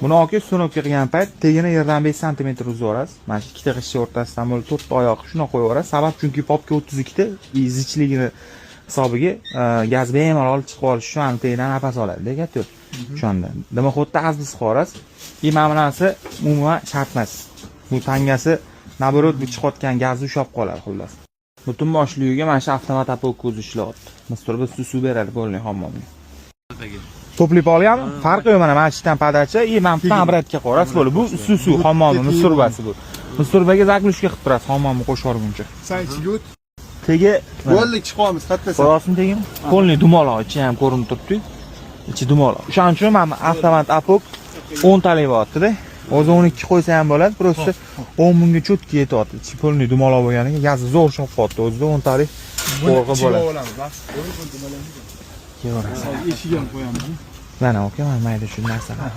Buni aka, установка qilgan payt tagini yerdan 5 santimetr uzib. Mana shu ikkita g'isht o'rtasidan bo'lib to'rtta oyoq shuni qo'yib yuborasiz. Sabab chunki попка 32 ta и zichligini hisobiga gaz bemalol chiqib olish uchun ani tagidan nafas oladi, gap yo'q. O'shanda дымоход da az qilib yuborasiz. И mana bunasi umuman shart emas. Bu tangasi, наоборот, bu chiqayotgan gazni ushlab qoladi, xullas. Butun boshli uyga mana shu avtomat опок o'zi ishlayapti. Mis turba suv beradi полный hammomga. Топливо olganmi? Farqi yo'q, mana shu yerdan подача и mana bu yerdan обратка qo'yasiz, bo'ldi. Bu suv, suv hammomni mis turbasi bu. Mis turbaga заглушка qilib turasiz hammomni qo'shib yuborguncha. San ichiga o't. Tegi Bo'ldi, chiqamiz, qayerdasan? Ko'ryapsizmi tagini? Полный dumaloq, ichi ham ko'rinib turibdi. Ichi dumaloq. O'shaning uchun mana avtomat опок 10 talik bo'lyapti-da. O'zi 12 qo'ysa ham bo'ladi, просто 10 bunga чётко yetyapti. Ichi полный dumaloq bo'lganiga gazi zo'r shopqyapti o'zida, 10 talik qo'rg'i bo'ladi. Olamiz. Kelaverasiz. Eshigi ham qo'yamiz. Mana aka, mana mayda shu narsalar.